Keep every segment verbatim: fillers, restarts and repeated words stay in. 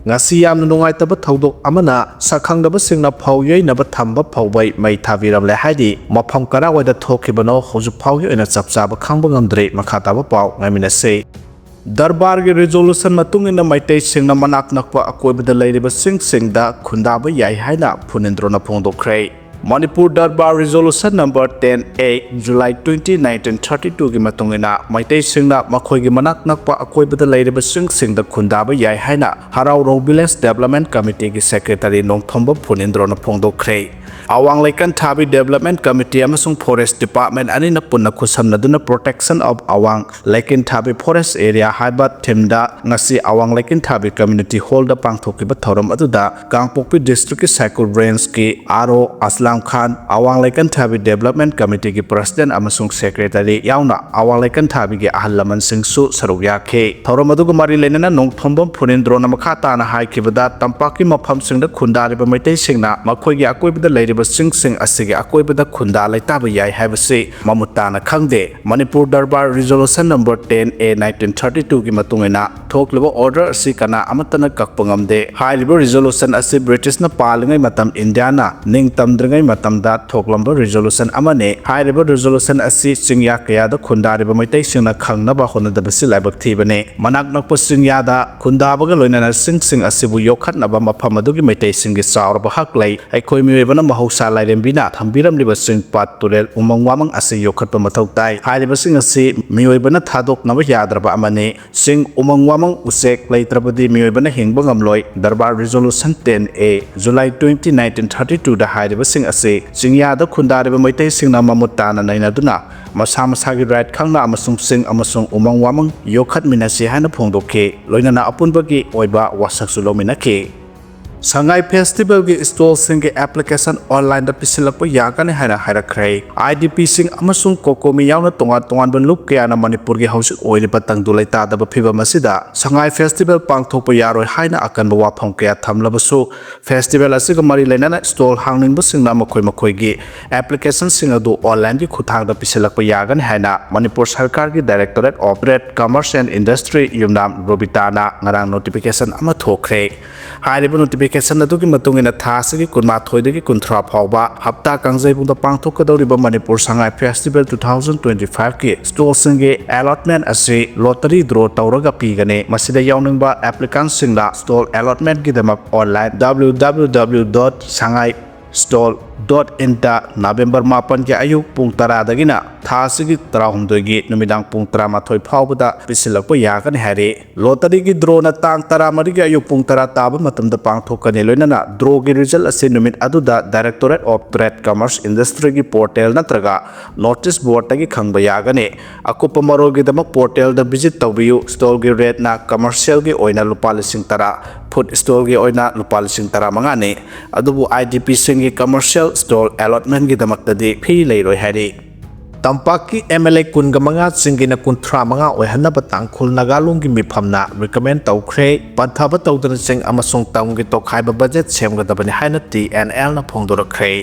ꯉꯁꯤ ꯌꯥꯝꯅ ꯅꯨꯡꯉꯥꯏꯇꯕ ꯊꯧꯗꯣꯛ ꯑꯃꯅ ꯁꯛꯈꯪꯗꯕꯁꯤꯡꯅ ꯐꯧ ꯌꯩꯅꯕ ꯊꯝꯕ ꯐꯧꯕꯩ ꯃꯩ ꯊꯥꯕꯤꯔꯝꯂꯦ ꯍꯥꯏꯔꯤ꯫ ꯃꯐꯝ ꯀꯗꯥꯏꯋꯥꯏꯗ ꯊꯣꯛꯈꯤꯕꯅꯣ ꯍꯧꯖꯤꯛ ꯐꯥꯎꯒꯤ ꯑꯣꯏꯅ ꯆꯞ ꯆꯥꯕ ꯈꯪꯕ ꯉꯝꯗ꯭ꯔꯤ꯫ ꯃꯈꯥ ꯇꯥꯕ ꯄꯥꯎ ꯉꯥꯏꯃꯤꯟꯅꯁꯤ꯫ ꯗꯔꯕꯥꯔꯒꯤ ꯔꯤꯖꯣꯂꯨꯁꯟ ꯃꯇꯨꯡ ꯏꯟꯅ ꯃꯩꯇꯩꯁꯤꯡꯅ ꯃꯅꯥꯛ ꯅꯛꯄ ꯑꯀꯣꯏꯕꯗ ꯂꯩꯔꯤꯕꯁꯤꯡꯁꯤꯡꯗ ꯈꯨꯟꯗꯥꯕ ꯌꯥꯏ ꯍꯥꯏꯅ ꯐꯨꯅꯤꯟꯗ꯭ꯔꯣꯅ ꯐꯣꯡꯗꯣꯛꯈ꯭ꯔꯦ꯫ Manipur darbar resolution number ten ꯑꯦ, ꯖꯨꯂꯥꯏ ꯇ꯭ꯋꯦꯟꯇꯤ, ꯅꯥꯏꯟꯇꯤꯟ ꯊꯥꯔꯇꯤ ꯇꯨꯒꯤ ꯃꯇꯨꯡ ꯏꯟꯅ ꯃꯩꯇꯩꯁꯤꯡꯅ ꯃꯈꯣꯏꯒꯤ ꯃꯅꯥꯛ ꯅꯛꯄ ꯑꯀꯣꯏꯕꯗ ꯂꯩꯔꯤꯕꯁꯤꯡꯁꯤꯡꯗ ꯈꯨꯟꯗꯥꯕ ꯌꯥꯏ ꯍꯥꯏꯅ ꯍꯔꯥꯎꯔꯧ ꯚꯤꯂꯦꯖ ꯗꯦꯕꯂꯞꯃꯦꯟ ꯀꯃꯤꯇꯤꯒꯤ ꯁꯦꯀ꯭ꯔꯦꯇꯔꯤ ꯅꯣꯡꯊꯣꯝꯕꯝ ꯐꯨꯅꯤꯟꯗ꯭ꯔꯣꯅ ꯐꯣꯡꯗꯣꯛꯈ꯭ꯔꯦ꯫ ꯑꯋꯥꯡ ꯂꯩꯀꯟꯊꯥꯕꯤ ꯗꯦꯕꯂꯞꯃꯦꯟ ꯀꯃꯤꯇꯤ ꯑꯃꯁꯨꯡ ꯐꯣꯔꯦꯁ ꯗꯤꯄꯥꯔꯠꯃꯦꯟ ꯑꯅꯤꯅ ꯄꯨꯟꯅ ꯈꯨꯠꯁꯝꯅꯗꯨꯅ Protection of Awang Laikenthabi Forest Area ꯍꯥꯏꯕ ꯊꯤꯝꯗ ꯉꯁꯤ ꯑꯋꯥꯡ ꯂꯩꯀꯟꯊꯥꯕꯤ ꯀꯝꯃ꯭ꯌꯨꯅꯤꯇꯤ ꯍꯣꯜꯗ ꯄꯥꯡꯊꯣꯛꯈꯤꯕ ꯊꯧꯔꯝ ꯑꯗꯨꯗ ꯀꯥꯡꯄꯣꯛꯄꯤ ꯗꯤꯁꯇ꯭ꯔꯤꯛꯀꯤ ꯁꯥꯏꯀꯨꯜ ꯔꯦꯟꯖꯀꯤ ꯑꯥꯔ ꯑꯣ ꯑꯁꯂꯥꯝ ꯈꯥꯟ, ꯑꯋꯥꯡ ꯂꯩꯀꯟꯊꯥꯕꯤ ꯗꯦꯕꯂꯞꯃꯦꯟ ꯀꯃꯤꯇꯤꯒꯤ ꯄ꯭ꯔꯁꯤꯗꯦꯟ ꯑꯃꯁꯨꯡ ꯁꯦꯀ꯭ꯔꯦꯇꯔꯤ ꯌꯥꯎꯅ ꯑꯋꯥꯡ ꯂꯩꯀꯟꯊꯥꯕꯤꯒꯤ ꯑꯍꯜ ꯂꯃꯟꯁꯤꯡꯁꯨ ꯁꯔꯨꯛ ꯌꯥꯈꯤ꯫ ꯊꯧꯔꯝ ꯑꯗꯨꯒ ꯃꯔꯤ ꯂꯩꯅꯅ ꯅꯣꯡꯊꯣꯝꯕꯝ ꯐꯨꯅꯤꯟꯗ꯭ꯔꯣꯅ ꯃꯈꯥ ꯇꯥꯅ ꯍꯥꯏꯈꯤꯕꯗ, ꯇꯝꯄꯥꯛꯀꯤ ꯃꯐꯝꯁꯤꯡꯗ ꯈꯨꯟꯗꯥꯔꯤꯕ ꯃꯩꯇꯩꯁꯤꯡꯅ ꯃꯈꯣꯏꯒꯤ ꯑꯀꯣꯏꯕꯗ ꯂꯩꯔꯤꯕ ꯆꯤꯡꯁꯤꯡ ꯑꯁꯤꯒꯤ ꯑꯀꯣꯏꯕꯗ ꯈꯨꯟꯗꯥ ꯂꯩꯇꯥꯕ ꯌꯥꯏ ꯍꯥꯏꯕꯁꯤ ꯃꯃꯨꯠ ꯇꯥꯅ ꯈꯪꯗꯦ꯫ Manipur darbar resolution number ten ꯑꯦ, ꯅꯥꯏꯟꯇꯤꯟ ꯊꯥꯔꯇꯤ ꯇꯨꯒꯤ ꯃꯇꯨꯡ ꯏꯟꯅ ꯊꯣꯛꯂꯤꯕ ꯑꯣꯔꯗꯔ ꯑꯁꯤ ꯀꯅꯥ ꯑꯃꯠꯇꯅ ꯀꯛꯄ ꯉꯝꯗꯦ꯫ ꯍꯥꯏꯔꯤꯕ ꯔꯤꯖꯣꯂꯨꯁꯟ ꯑꯁꯤ ꯕ꯭ꯔꯤꯇꯤꯁꯅ ꯄꯥꯜꯂꯤꯉꯩ ꯃꯇꯝ, ꯏꯟꯗꯤꯌꯥꯅ ꯅꯤꯡꯇꯝꯗ꯭ꯔꯤꯉꯩ ꯃꯇꯝꯗ ꯊꯣꯛꯂꯝꯕ ꯔꯤꯖꯣꯂꯨꯁꯟ ꯑꯃꯅꯤ꯫ ꯍꯥꯏꯔꯤꯕ ꯔꯤꯖꯣꯂꯨꯁꯟ ꯑꯁꯤ ꯆꯤꯡꯌꯥ ꯀꯌꯥꯗ ꯈꯨꯟꯗꯥꯔꯤꯕ ꯃꯩꯇꯩꯁꯤꯡꯅ ꯈꯪꯅꯕ ꯍꯣꯠꯅꯗꯕꯁꯤ ꯂꯥꯏꯕꯛ ꯊꯤꯕꯅꯤ꯫ ꯃꯅꯥꯛ ꯅꯛꯄ ꯆꯤꯡꯌꯥꯗ ꯈꯨꯟꯗꯥꯕꯒ ꯂꯣꯏꯅꯅ ꯆꯤꯡꯁꯤꯡ ꯑꯁꯤꯕꯨ ꯌꯣꯛꯈꯠꯅꯕ ꯃꯐꯝ ꯑꯗꯨꯒꯤ ꯃꯩꯇꯩꯁꯤꯡꯒꯤ ꯆꯥꯎꯔꯕ ꯍꯛ ꯂꯩ꯫ ꯑꯩꯈꯣꯏ ꯃꯤꯑꯣꯏꯕꯅ ꯃꯍꯧꯁꯥ ꯂꯥꯏꯔꯦꯝꯕꯤꯅ ꯊꯝꯕꯤꯔꯝꯂꯤꯕ ꯆꯤꯡ, ꯄꯥꯠ, ꯇꯨꯔꯦꯜ, ꯎꯃꯪ ꯋꯥꯃꯪ ꯑꯁꯤ ꯌꯣꯛꯈꯠꯄ ꯃꯊꯧ ꯇꯥꯏ꯫ ꯍꯥꯏꯔꯤꯕꯁꯤꯡ ꯑꯁꯤ ꯃꯤꯑꯣꯏꯕꯅ ꯊꯥꯗꯣꯛꯅꯕ ꯌꯥꯗ꯭ꯔꯕ ꯑꯃꯅꯤ꯫ ꯆꯤꯡ, ꯎꯃꯪ ꯋꯥꯃꯪ, ꯎꯆꯦꯛ ꯂꯩꯇ꯭ꯔꯕꯗꯤ ꯃꯤꯑꯣꯏꯕꯅ ꯍꯤꯡꯕ ꯉꯝꯂꯣꯏ꯫ ꯗꯔꯕꯥꯔ ꯔꯤꯖꯣꯂꯨꯁꯟ ꯇꯦꯟ ꯑꯦ, ꯖꯨꯂꯥꯏ ꯇ꯭ꯋꯦꯟꯇꯤ, ꯅꯥꯏꯟꯇꯤꯟ ꯊꯥꯔꯇꯤ ꯇꯨꯗ ꯍꯥꯏꯔꯤꯕꯁꯤꯡ ꯑꯁꯤ ꯆꯤꯡꯌꯥꯗ ꯈꯨꯟꯗꯥꯔꯤꯕ ꯃꯩꯇꯩꯁꯤꯡꯅ ꯃꯃꯨꯠ ꯇꯥꯅ ꯅꯩꯅꯗꯨꯅ ꯃꯁꯥ ꯃꯁꯥꯒꯤ ꯔꯥꯏꯠ ꯈꯪꯅ ꯑꯃꯁꯨꯡ ꯆꯤꯡ ꯑꯃꯁꯨꯡ ꯎꯃꯪ ꯋꯥꯃꯪ ꯌꯣꯛꯈꯠꯃꯤꯟꯅꯁꯤ ꯍꯥꯏꯅ ꯐꯣꯡꯗꯣꯛꯈꯤ꯫ ꯂꯣꯏꯅꯅ ꯑꯄꯨꯟꯕꯒꯤ ꯑꯣꯏꯕ ꯋꯥꯁꯛꯁꯨ ꯂꯧꯃꯤꯟꯅꯈꯤ꯫ ꯁꯉꯥꯏ ꯐꯦꯁꯇꯤꯚꯦꯜꯒꯤ ꯁ꯭ꯇꯣꯜꯁꯤꯡꯒꯤ ꯑꯦꯄ꯭ꯂꯤꯀꯦꯁꯟ ꯑꯣꯟꯂꯥꯏꯟꯗ ꯄꯤꯁꯤꯜꯂꯛꯄ ꯌꯥꯒꯅꯤ ꯍꯥꯏꯅ ꯍꯥꯏꯔꯛꯈ꯭ꯔꯦ꯫ ꯑꯥꯏ ꯗꯤ ꯄꯤꯁꯤꯡ ꯑꯃꯁꯨꯡ ꯀꯣꯀꯣꯃꯤ ꯌꯥꯎꯅ ꯇꯣꯉꯥꯟ ꯇꯣꯉꯥꯟꯕ ꯂꯨꯞ ꯀꯌꯥꯅ ꯃꯅꯤꯄꯨꯔꯒꯤ ꯍꯧꯖꯤꯛ ꯑꯣꯏꯔꯤꯕ ꯇꯪꯗꯨ ꯂꯩꯇꯥꯗꯕ ꯐꯤꯚꯝ ꯑꯁꯤꯗ ꯁꯉꯥꯏ ꯐꯦꯁꯇꯤꯚꯦꯜ ꯄꯥꯡꯊꯣꯛꯄ ꯌꯥꯔꯣꯏ ꯍꯥꯏꯅ ꯑꯀꯟꯕ ꯋꯥꯐꯝ ꯀꯌꯥ ꯊꯝꯂꯕꯁꯨ, ꯐꯦꯁꯇꯤꯚꯦꯜ ꯑꯁꯤꯒ ꯃꯔꯤ ꯂꯩꯅꯅ ꯁ꯭ꯇꯣꯜ ꯍꯥꯡꯅꯤꯡꯕꯁꯤꯡꯅ ꯃꯈꯣꯏ ꯃꯈꯣꯏꯒꯤ ꯑꯦꯄ꯭ꯂꯤꯀꯦꯁꯟꯁꯤꯡ ꯑꯗꯨ ꯑꯣꯟꯂꯥꯏꯟꯒꯤ ꯈꯨꯠꯊꯥꯡꯗ ꯄꯤꯁꯤꯜꯂꯛꯄ ꯌꯥꯒꯅꯤ ꯍꯥꯏꯅ ꯃꯅꯤꯄꯨꯔ ꯁꯔꯀꯥꯔꯒꯤ Directorate of Trade, Commerce and Industry ꯌꯨꯝꯅꯥꯝ ꯔꯣꯕꯤꯇꯥꯅ ꯉꯔꯥꯡ ꯅꯣꯇꯤꯐꯤꯀꯦꯁꯟ ꯑꯃ ꯊꯣꯛꯈ꯭ꯔꯦ꯫ ꯍꯥꯏꯔꯤꯕ ꯅꯣꯇꯤꯐꯤꯀꯦꯁꯟ ꯑꯗꯨꯒꯤ ꯃꯇꯨꯡ ꯏꯟꯅ, ꯊꯥ ꯑꯁꯤꯒꯤ ꯀꯨꯟꯃꯥꯊꯣꯏꯗꯒꯤ ꯀꯨꯟꯊ꯭ꯔꯥ ꯐꯥꯎꯕ ꯍꯞꯇꯥ ꯀꯥꯡꯖꯩꯕꯨꯡꯗ ꯄꯥꯡꯊꯣꯛꯀꯗꯧꯔꯤꯕ Manipur Sangai festival two thousand twenty five ꯀꯤ ꯁ꯭ꯇꯣꯜꯁꯤꯡꯒꯤ ꯑꯦꯂꯣꯠꯃꯦꯟ ꯑꯁꯤ ꯂꯣꯇꯔꯤꯒꯤ ꯗ꯭ꯔꯣ ꯇꯧꯔꯒ ꯄꯤꯒꯅꯤ꯫ ꯃꯁꯤꯗ ꯌꯥꯎꯅꯤꯡꯕ ꯑꯦꯄ꯭ꯂꯤꯀꯥꯟꯁꯤꯡꯅ ꯁ꯭ꯇꯣꯜ ꯑꯦꯂꯣꯠꯃꯦꯟꯒꯤꯗꯃꯛ online W W W dot sangai stall dot in the November ꯃꯥꯄꯟꯒꯤ ꯑꯌꯨꯛ ꯄꯨꯡ ꯇꯔꯥꯗꯒꯤꯅ ꯊꯥ ꯑꯁꯤꯒꯤ ꯇꯔꯥꯍꯨꯝꯗꯣꯏꯒꯤ ꯅꯨꯃꯤꯗꯥꯡ ꯄꯨꯡ ꯇꯔꯥꯃꯥꯊꯣꯏ ꯐꯥꯎꯕꯗ ꯄꯤꯁꯤꯜꯂꯛꯄ ꯌꯥꯒꯅꯤ ꯍꯥꯏꯔꯤ꯫ ꯂꯣꯇꯔꯤꯒꯤ ꯗ꯭ꯔꯣꯅ ꯇꯥꯡ ꯇꯔꯥꯃꯔꯤꯒꯤ ꯑꯌꯨꯛ ꯄꯨꯡ ꯇꯔꯥ ꯇꯥꯕ ꯃꯇꯝꯗ ꯄꯥꯡꯊꯣꯛꯀꯅꯤ, ꯂꯣꯏꯅꯅ ꯗ꯭ꯔꯣꯒꯤ ꯔꯤꯖꯜ ꯑꯁꯤ ꯅꯨꯃꯤꯠ ꯑꯗꯨꯗ Directorate of Trade, Commerce, Industry ꯒꯤ ꯄꯣꯔꯇꯦꯜ ꯅꯠꯇ꯭ꯔꯒ ꯅꯣꯇꯤꯁ ꯕꯣꯔꯗꯇꯒꯤ ꯈꯪꯕ ꯌꯥꯒꯅꯤ꯫ ꯑꯀꯨꯞꯄ ꯃꯔꯣꯜꯒꯤꯗꯃꯛ ꯄꯣꯔꯇꯦꯜꯗ ꯚꯤꯖꯤꯠ ꯇꯧꯕꯤꯌꯨ꯫ ꯁ꯭ꯇꯣꯜꯒꯤ ꯔꯦꯠꯅ ꯀꯃꯔꯁꯤꯌꯦꯜꯒꯤ ꯑꯣꯏꯅ ꯂꯨꯄꯥ ꯂꯤꯁꯤꯡ ꯇꯔꯥ, ꯐꯨꯗ ꯁ꯭ꯇꯣꯜꯒꯤ ꯑꯣꯏꯅ ꯂꯨꯄꯥ ꯂꯤꯁꯤꯡ ꯇꯔꯥꯃꯉꯥꯅꯤ꯫ ꯑꯗꯨꯕꯨ ꯑꯥꯏ ꯗꯤ ꯄꯤꯁꯤꯡꯒꯤ ꯀꯃꯔꯁꯤꯌꯦꯜ ꯁ꯭ꯇꯣꯜ ꯑꯦꯂꯣꯠꯃꯦꯟꯒꯤꯗꯃꯛꯇꯗꯤ ꯐꯤ ꯂꯩꯔꯣꯏ ꯍꯥꯏꯔꯤ꯫ ꯇꯝꯄꯥꯛꯀꯤ ꯑꯦꯝ ꯑꯦꯜ ꯑꯦ ꯀꯨꯟꯒ ꯃꯉꯥ ꯆꯤꯡꯒꯤꯅ ꯀꯨꯟꯊ꯭ꯔꯥ ꯃꯉꯥ ꯑꯣꯏꯍꯟꯅꯕ ꯇꯥꯡꯈꯨꯜ ꯅꯥꯒꯥ ꯂꯣꯟꯒꯤ ꯃꯤꯐꯝꯅ ꯔꯤꯀꯃꯦꯟ ꯇꯧꯈ꯭ꯔꯦ꯫ ꯄꯟꯊꯕ ꯇꯧꯗꯅ ꯆꯤꯡ ꯑꯃꯁꯨꯡ ꯇꯝꯒꯤ ꯇꯣꯈꯥꯏꯕ ꯕꯖꯦꯠ ꯁꯦꯝꯒꯗꯕꯅꯤ ꯍꯥꯏꯅ ꯇꯤ ꯑꯦꯟ ꯑꯦꯜꯅ ꯐꯣꯡꯗꯣꯔꯛꯈ꯭ꯔꯦ꯫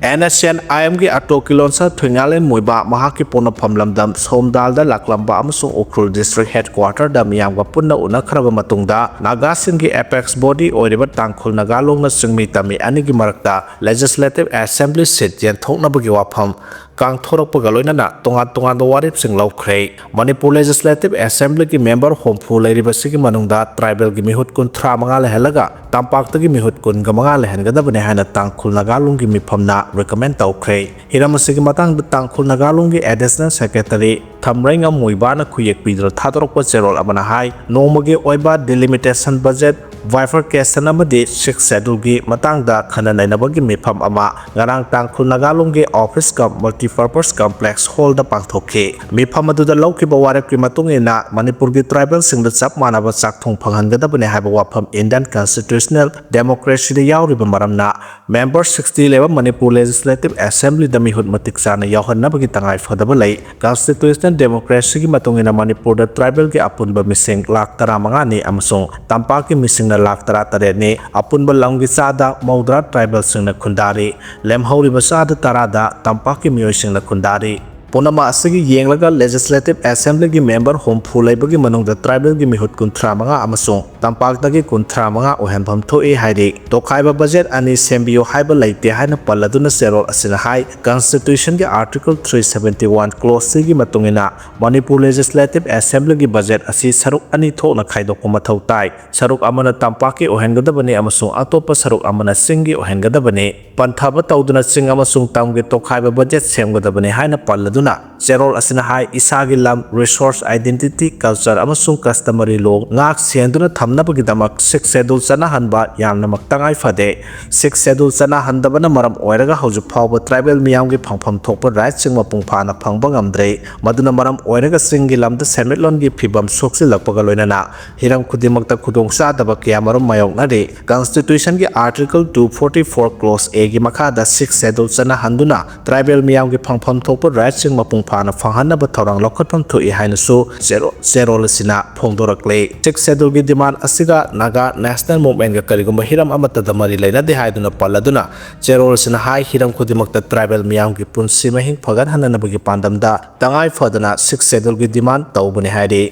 ꯑꯦꯟ ꯑꯦꯁ ꯑꯦꯟ ꯑꯥꯏ ꯑꯦꯝꯒꯤ ꯑꯥꯔꯇꯣ ꯀꯤꯂꯣꯟꯁꯔ ꯊꯣꯏꯉꯥꯂꯦꯟ ꯃꯣꯏꯕꯥ ꯃꯍꯥꯛꯀꯤ ꯄꯣꯛꯅꯐꯝ ꯂꯝꯗꯝ ꯁꯣꯝꯗꯥꯜꯗ ꯂꯥꯛꯂꯝꯕ ꯑꯃꯁꯨꯡ ꯎꯈ꯭ꯔꯨꯜ ꯗꯤꯁꯇ꯭ꯔꯤꯛ ꯍꯦꯗꯀ꯭ꯋꯥꯇꯔꯗ ꯃꯤꯌꯥꯝꯒ ꯄꯨꯟꯅ ꯎꯅꯈ꯭ꯔꯕ ꯃꯇꯨꯡꯗ ꯅꯥꯒꯥꯁꯤꯡꯒꯤ ꯑꯦꯄꯦꯛꯁ ꯕꯣꯗꯤ ꯑꯣꯏꯔꯤꯕ ꯇꯥꯡꯈꯨꯜ ꯅꯥꯒꯥ ꯂꯣꯟꯅ ꯆꯤꯡꯃꯤ ꯇꯝꯃꯤ ꯑꯅꯤꯒꯤ ꯃꯔꯛꯇ ꯂꯦꯖꯤꯁꯂꯦꯇꯤꯚ ꯑꯦꯁꯦꯝꯕ꯭ꯂꯤ ꯁꯤꯠ ꯌꯦꯟꯊꯣꯛꯅꯕꯒꯤ ꯋꯥꯐꯝ ꯀꯥꯡꯊꯣꯔꯛꯄꯒ ꯂꯣꯏꯅꯅ ꯇꯣꯉꯥꯟ ꯇꯣꯉꯥꯟꯕ ꯋꯥꯔꯦꯞꯁꯤꯡ ꯂꯧꯈ꯭ꯔꯦ꯫ ꯃꯅꯤꯄꯨꯔ ꯂꯦꯖꯤꯁꯂꯦꯇꯤꯚ ꯑꯦꯁꯦꯝꯕ꯭ꯂꯤꯒꯤ ꯃꯦꯝꯕꯔ ꯍꯨꯝꯐꯨ ꯂꯩꯔꯤꯕꯁꯤꯒꯤ ꯃꯅꯨꯡꯗ ꯇ꯭ꯔꯥꯏꯕꯦꯜꯒꯤ ꯃꯤꯍꯨꯠ ꯀꯨꯟꯊ꯭ꯔꯥ ꯃꯉꯥ ꯂꯩꯍꯜꯂꯒ ꯇꯝꯄꯥꯛꯇꯒꯤ ꯃꯤꯍꯨꯠ ꯀꯨꯟꯒ ꯃꯉꯥ ꯂꯩꯍꯟꯒꯗꯕꯅꯤ ꯍꯥꯏꯅ ꯇꯥꯡꯈꯨꯜ ꯅꯥꯒꯥ ꯂꯣꯟꯒꯤ ꯃꯤꯐꯝꯅ ꯔꯤꯀꯃꯦꯟ ꯇꯧꯈ꯭ꯔꯦ꯫ ꯍꯤꯔꯝ ꯑꯁꯤꯒꯤ ꯃꯇꯥꯡꯗ ꯇꯥꯡꯈꯨꯜ ꯅꯥꯒꯥ ꯂꯣꯟꯒꯤ ꯑꯦꯗꯤꯁꯅꯦꯜ ꯁꯦꯀ꯭ꯔꯦꯇꯔꯤ ꯊꯝꯔꯩꯉꯝ ꯃꯣꯏꯕꯥꯅ ꯈꯨꯌꯦꯛ ꯄꯤꯗꯨꯅ ꯊꯥꯗꯣꯔꯛꯄ ꯆꯦꯔꯣꯜ ꯑꯃꯅ ꯍꯥꯏ, ꯅꯣꯡꯃꯒꯤ ꯑꯣꯏꯕ ꯗꯤꯂꯤꯃꯤꯇꯦꯁꯟ ꯕꯖꯦꯠ Bifurcation ꯑꯃꯗꯤ Sixth Scheduleꯒꯤ ꯃꯇꯥꯡꯗ ꯈꯟꯅ ꯅꯩꯅꯕꯒꯤ ꯃꯤꯐꯝ ꯑꯃ ꯉꯔꯥꯡ ꯇꯥꯡꯈꯨꯜ ꯅꯥꯒꯥꯂꯣꯡꯒꯤ Office cum Multipurpose Complex Hallꯗ ꯄꯥꯡꯊꯣꯛꯈꯤ꯫ ꯃꯤꯐꯝ ꯑꯗꯨꯗ ꯂꯧꯈꯤꯕ ꯋꯥꯔꯦꯞꯀꯤ ꯃꯇꯨꯡ ꯏꯟꯅ ꯃꯅꯤꯄꯨꯔꯒꯤ tribalꯁꯤꯡꯗ ꯆꯞ ꯃꯥꯟꯅꯕ ꯆꯥꯛꯊꯣꯡ ꯐꯪꯍꯟꯒꯗꯕꯅꯤ ꯍꯥꯏꯕ ꯋꯥꯐꯝ Indian Constitutional Democracyꯗ ꯌꯥꯎꯔꯤꯕ ꯃꯔꯝꯅ member sixty ꯂꯩꯕ ꯃꯅꯤꯄꯨꯔ Legislative Assemblyꯗ ꯃꯤꯍꯨꯠ ꯃꯇꯤꯛ ꯆꯥꯅ ꯌꯥꯎꯍꯟꯅꯕꯒꯤ ꯇꯉꯥꯏ ꯐꯗꯕ ꯂꯩ꯫ Constitutional Democracyꯒꯤ ꯃꯇꯨꯡ ꯏꯟꯅ ꯃꯅꯤꯄꯨꯔꯗ tribalꯒꯤ ꯑꯄꯨꯟꯕ ꯃꯤꯁꯤꯡ ꯂꯥꯈ ꯇꯔꯥꯃꯉꯥꯅꯤ ꯑꯃꯁꯨꯡ ꯇꯝꯄꯥꯛꯀꯤ ꯃꯤꯁꯤꯡꯅ ꯂꯥꯈ ꯇꯔꯥꯇꯔꯦꯠꯅꯤ꯫ ꯑꯄꯨꯟꯕ ꯂꯝꯒꯤ ꯆꯥꯗ ꯃꯧꯗ꯭ꯔꯥ tribalꯁꯤꯡꯅ ꯈꯨꯟꯗꯥꯔꯤ꯫ ꯂꯦꯝꯍꯧꯔꯤꯕ ꯆꯥꯗ ꯇꯔꯥꯗ ꯇꯝꯄꯥꯛꯀꯤ ꯃꯤꯑꯣꯏꯁꯤꯡꯅ ꯈꯨꯟꯗꯥꯔꯤ꯫ ꯄꯨꯝꯅꯃꯛ ꯑꯁꯤꯒꯤ ꯌꯦꯡꯂꯒ Legislative Assemblyꯒꯤ member ꯍꯨꯝꯐꯨ ꯂꯩꯕꯒꯤ ꯃꯅꯨꯡꯗ tribalꯒꯤ ꯃꯤꯍꯨꯠ ꯀꯨꯟꯊ꯭ꯔꯥ ꯃꯉꯥ ꯑꯃꯁꯨꯡ ꯇꯝꯄꯥꯛꯇꯒꯤ ꯀꯨꯟꯊ꯭ꯔꯥ ꯃꯉꯥ ꯑꯣꯏꯍꯟꯐꯝ ꯊꯣꯛꯏ ꯍꯥꯏꯔꯤ꯫ ꯇꯣꯈꯥꯏꯕ budget ꯑꯅꯤ ꯁꯦꯝꯕꯤꯌꯨ ꯍꯥꯏꯕ ꯂꯩꯇꯦ ꯍꯥꯏꯅ ꯄꯜꯂꯗꯨꯅ ꯆꯦꯔꯣꯜ ꯑꯁꯤꯅ ꯍꯥꯏ, Constitutionꯒꯤ Article three seventy one clause Cꯒꯤ ꯃꯇꯨꯡ ꯏꯟꯅ ꯃꯅꯤꯄꯨꯔ Legislative Assemblyꯒꯤ budget ꯑꯁꯤ ꯁꯔꯨꯛ ꯑꯅꯤ ꯊꯣꯛꯅ ꯈꯥꯏꯗꯣꯛꯄ ꯃꯊꯧ ꯇꯥꯏ꯫ ꯁꯔꯨꯛ ꯑꯃꯅ ꯇꯝꯄꯥꯛꯀꯤ ꯑꯣꯏꯍꯟꯒꯗꯕꯅꯤ ꯑꯃꯁꯨꯡ ꯑꯇꯣꯞꯄ ꯁꯔꯨꯛ ꯑꯃꯅ ꯆꯤꯡꯒꯤ ꯑꯣꯏꯍꯟꯒꯗꯕꯅꯤ꯫ ꯄꯟꯊꯕ ꯇꯧꯗꯨꯅ ꯆꯤꯡ ꯑꯃꯁꯨꯡ ꯇꯝꯒꯤ ꯇꯣꯈꯥꯏꯕ budget ꯁꯦꯝꯒꯗꯕꯅꯤ ꯍꯥꯏꯅ ꯄꯜꯂꯗꯨꯅ, ꯆꯦꯔꯣꯜ ꯑꯁꯤꯅ ꯍꯥꯏ, ꯏꯁꯥꯒꯤ ꯂꯝ, resource, identity, culture ꯑꯃꯁꯨꯡ customary law ꯉꯥꯛ ꯁꯦꯟꯗꯨꯅ ꯊꯝꯅꯕꯒꯤꯗꯃꯛ Sixth Schedule ꯆꯠꯅꯍꯟꯕ ꯌꯥꯝꯅꯃꯛ ꯇꯉꯥꯏ ꯐꯗꯦ꯫ Sixth Schedule ꯆꯠꯅꯍꯟꯗꯕꯅ ꯃꯔꯝ ꯑꯣꯏꯔꯒ ꯍꯧꯖꯤꯛ ꯐꯥꯎꯕ tribal ꯃꯤꯌꯥꯝꯒꯤ ꯐꯪꯐꯝ ꯊꯣꯛꯄ rightꯁꯤꯡ ꯃꯄꯨꯡ ꯐꯥꯅ ꯐꯪꯕ ꯉꯝꯗ꯭ꯔꯦ꯫ ꯃꯗꯨꯅ ꯃꯔꯝ ꯑꯣꯏꯔꯒ ꯆꯤꯡꯒꯤ ꯂꯝꯗ ꯁꯦꯟꯃꯤꯠꯂꯣꯟꯒꯤ ꯐꯤꯕꯝ ꯁꯣꯛꯆꯤꯜꯂꯛꯄꯒ ꯂꯣꯏꯅꯅ ꯍꯤꯔꯝ ꯈꯨꯗꯤꯡꯃꯛꯇ ꯈꯨꯗꯣꯡꯆꯥꯗꯕ ꯀꯌꯥꯃꯔꯨꯝ ꯃꯥꯌꯣꯛꯅꯔꯤ꯫ Constitutionꯒꯤ Article two forty four clause Aꯒꯤ ꯃꯈꯥꯗ Sixth Schedule ꯆꯠꯅꯍꯟꯗꯨꯅ tribal ꯃꯤꯌꯥꯝꯒꯤ ꯐꯪꯐꯝ ꯊꯣꯛꯄ rightꯁꯤꯡ ꯃꯄꯨꯡ ꯐꯥꯅ ꯐꯪꯍꯟꯅꯕ ꯊꯧꯔꯥꯡ ꯂꯧꯈꯠꯐꯝ ꯊꯣꯛꯏ ꯍꯥꯏꯅꯁꯨ ꯆꯦꯔꯣ-, ꯆꯦꯔꯣꯜ ꯑꯁꯤꯅ ꯐꯣꯡꯗꯣꯔꯛꯂꯤ꯫ Sixth Scheduleꯒꯤ demand ꯑꯁꯤꯒ Naga National Movementꯒ ꯀꯔꯤꯒꯨꯝꯕ ꯍꯤꯔꯝ ꯑꯃꯠꯇꯗ ꯃꯔꯤ ꯂꯩꯅꯗꯦ ꯍꯥꯏꯗꯨꯅ ꯄꯜꯂꯗꯨꯅ, ꯆꯦꯔꯣꯜ ꯑꯁꯤꯅ ꯍꯥꯏ, ꯍꯤꯔꯝ ꯈꯨꯗꯤꯡꯃꯛꯇ tribal ꯃꯤꯌꯥꯝꯒꯤ ꯄꯨꯟꯁꯤ ꯃꯍꯤꯡ ꯐꯒꯠꯍꯟꯅꯕꯒꯤ ꯄꯥꯟꯗꯝꯗ ꯇꯉꯥꯏ ꯐꯗꯅ Sixth Scheduleꯒꯤ demand ꯇꯧꯕꯅꯤ ꯍꯥꯏꯔꯤ꯫